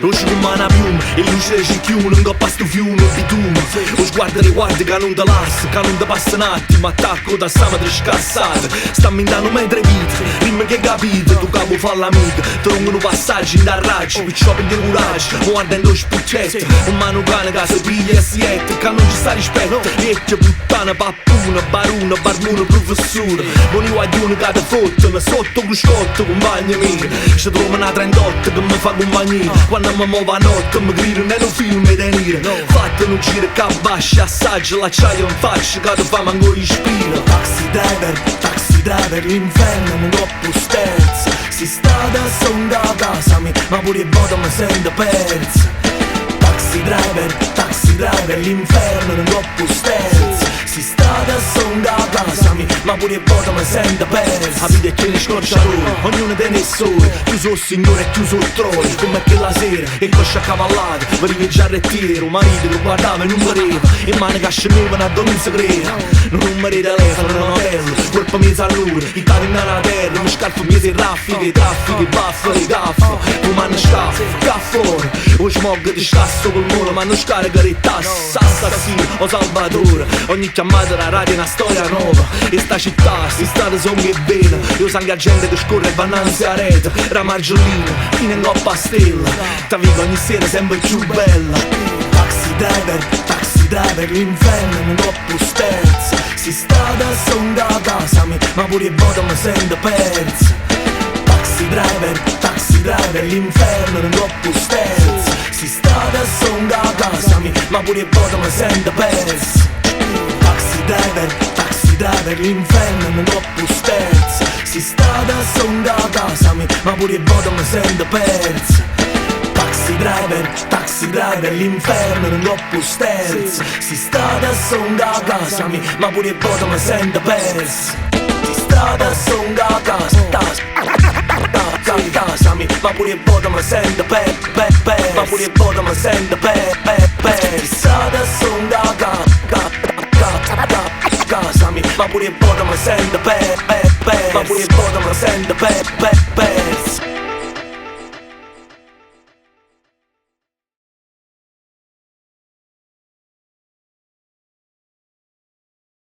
Doce comm' 'a na piuma E luce d' 'e cicchiune 'Ncopp' a stu fiume 'e bitume 'O sguardo d' 'e guardie ca nun te lassa Ca nun te passa n'attimo Attacco 'o tassametro scassato Stamm' 'int'a nu metro 'e vita Dimme che capito Tu ca vuò fa l'amico Te rongo nu passaggio 'int'a raggia Picciò piglia curaggio Me guarda 'int' 'o specchietto Comm' 'a nu cane ca se piglia 'e siette Ca nun ce sta rispetto Viecchie, puttane, pappune, barune, barmune, prufessure Buoni guagliune ca te fotteno Sotto 'o cruscotto, cumpagno mio Ce trovo na 38 che me fa cumpagnia Quanno me movo 'a notte me crire nun è nu film 'e De Niro Fatte nu giro ccà abbascio assaggia l'acciaio 'nfaccia ca te fa mancà 'o respiro Taxi driver, taxi driver, l'inferno 'ncopp' 'o sterzo 'Sti strade song 'a casa mia, ma pure 'e vote me sento perzo Taxi driver, taxi driver, l'inferno 'ncopp' 'o sterzo 'Sti strade song 'a casa mia, ma pure 'e vote me sento perzo 'A vita è chiena 'e scorciatoie, ognuno tene 'e ssoie Chiù so' signore e chiù so' troie Comme chella sera, 'e cosce accavallate Verive 'e giarrettiere, 'o marito che guardava e nun vedeva 'E mane ca scennevano addò nun se crere Nu nummero 'e telefono, n'hotel Cuorpo miez all'ore, ittato 'int'a na terra Me scarfo miez 'e raffiche, 'e traffiche, 'e baffe, 'e gaffe Fumanno scaff, ccà fore 'O smog te scassa 'o polmone Ma nun scarica d' 'e tasse Assassino o salvatore Ogni chiammata d' 'a radio è na storia nova 'E sta città, sti strade song 'e vene E 'o sanghe 'a gente che scorre e va annanze e aret D' 'a Margellina, fino 'ncopp 'a Stella Te veco ogni sera sempre cchiù bella Taxi driver, taxi driver, l'inferno 'ncopp' 'o sterzo 'Sti strade song 'a casa mia, ma pure 'e vote me sento perzo Taxi driver, taxi driver, l'inferno 'ncopp' 'o sterzo 'Sti strade song 'a casa mia, ma pure 'e vote me sento perzo Taxi driver, taxi driver, l'inferno 'ncopp' 'o sterzo 'Sti strade song 'a casa mia, ma pure 'e vote me sento perzo Taxi driver, taxi driver, l'inferno 'ncopp' 'o sterzo 'Sti strade song 'a casa mia, ma pure 'e vote me sento perzo 'Sti strade song 'a casa, casa, casa mia, ma pure 'e vote me sento per, per, per, ma pure 'e vote me sento per, per, per 'Sti strade song 'a ca, ca, ca, ca, casa mia, ma pure 'e vote me sento per, per, per, ma pure 'e vote me sento per, per, per.